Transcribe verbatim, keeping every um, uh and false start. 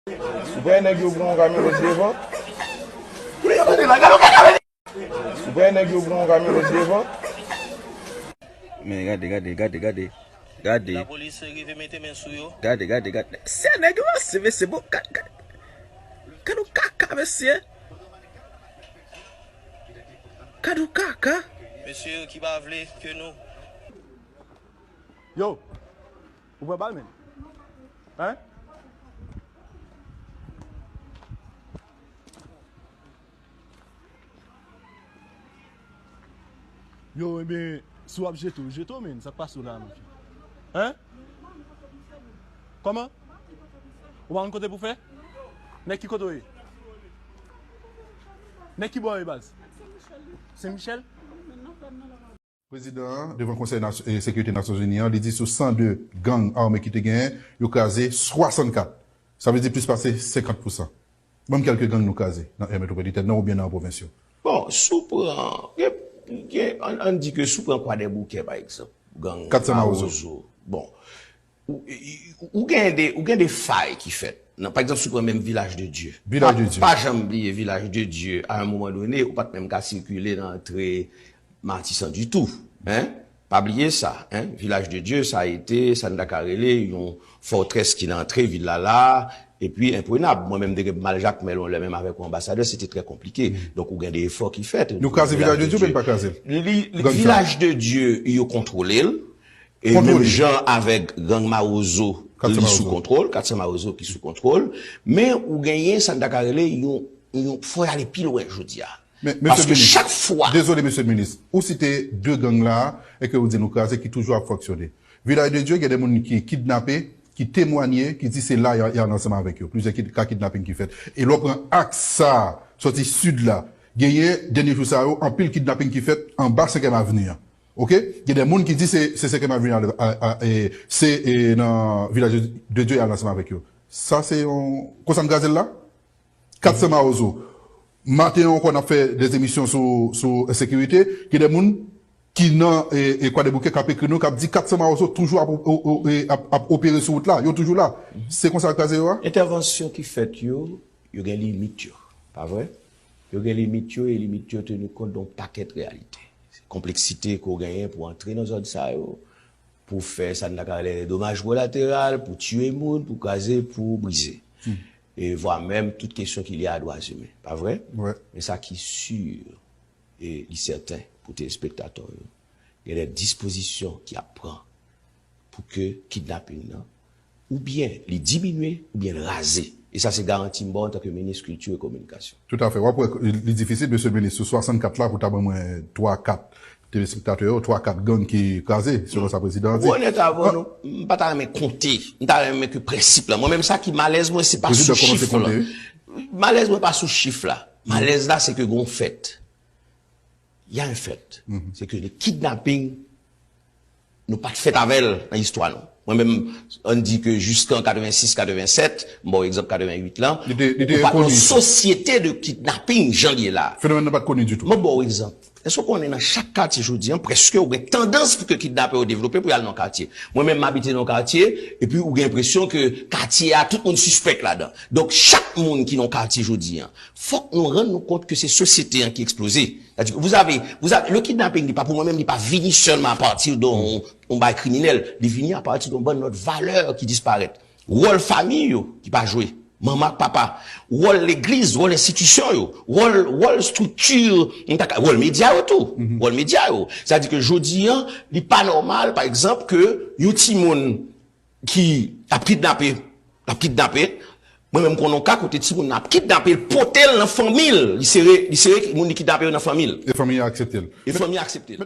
Ou pa wè nèg yo pran yon kamyon lòt devan? Ou pa wè nèg yo pran yon kamyon lòt devan? Men gade, gade, gade, gade. Gade. Lapolis rive mete men sou yo. Gade, gade, gade. Se nèg yo se mesye bon. Gade, gade. Gade yon kaka, mesye. Gade yon kaka. Mesye ki pa vle ke nou. Yo, ou pran bal, men? Hein? Yo, ebyen, si w ap jete w, jete w, men. Sa k pase w la, men? Hein? Kòman? Ou pa konn kote pou fè? Nèg ki kote w ye? Nèg ki bò w ye, baz? Sen Michèl? Prezidan an, devan Konsèy Nas- e, Sekirite Nasyonzini an, li di sou san de gang ame ki te genyen, yo kraze swasannkat. Sa vle di plis pase senkant pousan. Ban m kèlke gang nou kraze nan area metwopolitèn nan oubyen nan pwovens yo. Bon, si w pran, gen, gen, ann, ann di ke si w pran Kwadèboukè, pa egzanp, gang Mawozo. Bon, ou, ou, ou gen de, ou gen de fay ki fèt. Nan, pa egzanp, si w pran menm Vilaj de Dye. Vilaj de Dye. Pa janm bliye Vilaj de Dye, a yon moman done, ou pa t menm ka sikile nan antre Matisan ditou, hein? Pa bliye sa, hein? Vilaj de Dye, sa ete, sa n ta ka rele yon fòtrès ki nan antre vil la la, epi enprenab. Mwen menm, m te gen pou m al Jakmèl yon lè menm avèk yon anbasadè, se te trè konplike. Donk, ou gen de efò ki fèt. Nou kraze Vilaj de Dye, men n pa kraze l. Li, li, Vilaj de Dye, yo kontwole l. E menm jan avèk gang Mawozo, li sou kontwòl, Katsan Mawozo ki sou kontwòl. Men ou genyen sa n ta ka rele yon, yon, fò y ale pi lwen jodi a. Men, paske chak fwa. Dezole, mesye minis. Ou site de gang la, e ke ou di nou kraze, ki toujou ap fonksyone. Vilaj de Dye, gen de moun ki kidnape, ki temwanye, ki di se la y a- y al ansanm avèk yo. Plizyè kid- ka kidnaping ki fèt. E lè w pran aks sa, sòti sid la, genyen, dènye jou sa yo, anpil kidnaping ki fèt anba Senkyèm Avni an. Oke? Gen de moun ki di se, se Senkyèm Avni a, a, a, e, se, e, nan Vilaj de Dye y al ansanm avèk yo. Sa se yon, konsa n kraze l la? Katsan Mawozo. Maten an ankò, n ap fè de emisyon sou, sou ensekirite. Gen de moun ki nan, e, e, Kwadèboukè k ap ekri nou, k ap di Katsan Mawozo toujou ap, o- o- e, ap, ap opere sou wout la. Yo toujou la. Se konsa yo kraze yo a? Entèvansyon ki fèt yo, yo gen limit yo. Pa vre? Yo gen limit yo, e limit yo teni kont de yon pakèt reyalite. Se konpleksite ke w genyen pou antre nan zòn sa yo, pou fè sa n ta ka rele domaj kolateral, pou tiye moun, pou kraze, pou brize. E vwa menm tout kesyon ki lye a dwa imen. Pa vre? Men sa ki si e li sèten pou telespektatè yo, gen de dispozisyon ki ap pran pou ke kidnaping nan, oubyen li diminye, oubyen l raze. E sa se garanti m ba w antanke minis kilti e kominikasyon. Toutafè. W ap wè li difisil, mesye minis, sou swasannkat la, pou ta ban mwen twa, kat telespektatè yo, twa, kat gang ki kraze, selon sa prezidan an di. Pou onèt avè w, non, m pa ta renmen konte. M ta renmen ke prensip la. Mwen menm, sa ki malèz mwen, se pa sou chif la. Malèz mwen pa sou chif la. Malèz la, se ke gen yon fèt. Y a un fait. Se ke le kidnapping, nou pa t fèt avè l nan istwa nou. Mwen menm, ann di ke jiskan katrevensis, katrevennsèt, m ba w egzanp katrevenwit lan, ou pa t nan yon sosyete de kidnapping jan l ye la. Fenomèn nan pa t koni ditou. Mwen ba w egzanp. Èske w konnen nan chak katye jodi a, prèske ou gen tandans pou ke kidnapè yo devlope pou y al nan katye? Mwen menm, m abite nan yon katye, epi ou gen enpresyon ke katye a, tout moun sispèk ladan. Donk, chak moun ki nan yon katye jodi a, fòk nou rann nou kont ke se sosyete an ki eksploze. Sa di, vous avez, vous avez, le kidnapping, li pa pou mwen menm, li pa vini sèlman apati de yon, yon bagay kriminèl. Li vini apati de yon bann lòt valè ki disparèt. Wòl fanmi yo ki pa jwe. Manman ak papa. Wòl legliz, wòl enstitisyon yo. Wòl, wòl estrikti, m ta ka, wòl medya yo tou. Wòl medya yo. Sa di ke jodi a, li pa nòmal, pa egzanp, ke yon timoun ki ap kidnape, ap kidnape. Mwen menm, m konnen yon ka kote timoun nan ap kidnape, l pote l nan fanmi l. Li sere, li sere moun li kidnape yo nan fanmi l. E fanmi an aksepte l. E fanmi an aksepte l.